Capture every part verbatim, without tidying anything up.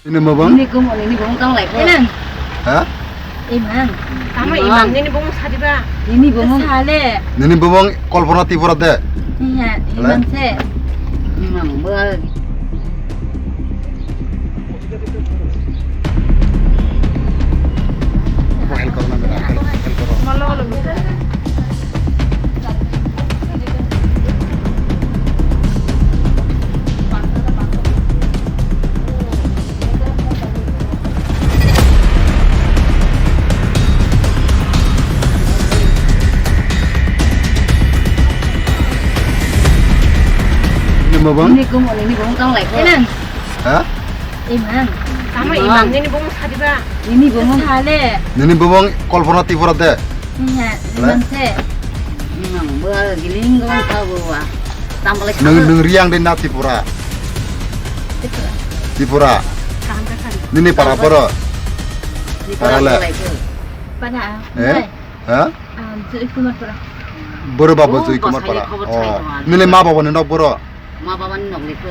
Nini bumung? Nini bumung, nini bumung tang lai ko. Enang. Ha? Imang. Tama imang. Imang, nini bumung sadiba. Nini bumung. Sale. Nini bumung Kalpana Tripura de. Iya, le? Imang se. Imang, bo. Bo help karo na, help, help karo. Nini bumung? Nini bumung, nini bumung tang lai ko. Enang. Ha? Imang. Tama imang, nini bumung sadiba. Nini bumung. Sale. Nini bumung Kalpana Tripura de. Iya, le? Imang se. Imang, bo giling gong ka bo wa. Tambal. Nung, nung Riang de na Tripura? Tripura. Tripura. Nini para boro? Tripura para le? Para. Eh? Hai. Ha? Ah, Joy Kumar para. Boro babo. Oh, Joy Kumar para. Khobor sai tongo. Nini ma babo ni nok boro? Ma baba ni nok ni ko.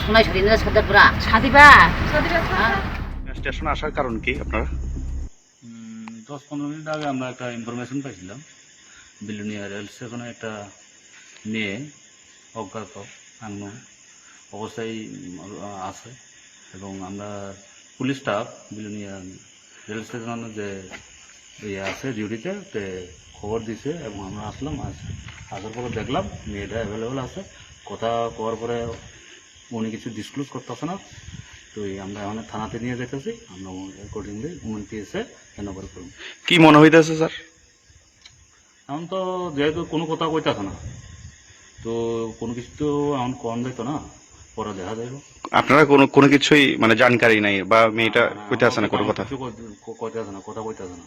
Sonai sadi na sadar pura. Sadiba. Sadiba. Station আসার কারণ কি আপনারা? উম, দশ পনেরো মিনিট আগে আমরা একটা ইনফরমেশন পাইছিলাম, বিলোনিয়া রেল স্টেশনে একটা মেয়ে অজ্ঞাত আংনো অবস্থায়, উম, আছে এবং আমরা পুলিশ স্টাফ বিলোনিয়া রেল স্টেশনে যে ইয়ে আছে ডিউটিতে, তে খবর দিছে এবং আমরা আসলাম। আস-, আসার পরে দেখলাম মেয়েটা অ্যাভেলেবল আছে। কথা কওয়ার পরে উনি কিছু ডিসক্লোজ করতেছে না, তো এই আমরা এখন থানাতে নিয়ে যাইতেছি, আমরা অ্যাকর্ডিংলি উমনকে এসে হ্যান্ড ওভার করুন। কি মনে হইতেছে, স্যার? এখন তো যেহেতু কোনো কথা কইতাছে না, তো কোনো কিছু তো এখন কম যাইতো না, পরে দেখা যাইব। আপনারা কোনো, কোনো কিছুই মানে জানকারি নাই বা মেয়েটা না, না, কইতাছে না আমাকে কোনো কথা? কিছু কই-, ক-, কইতাছে না, কথা কইতাছে না।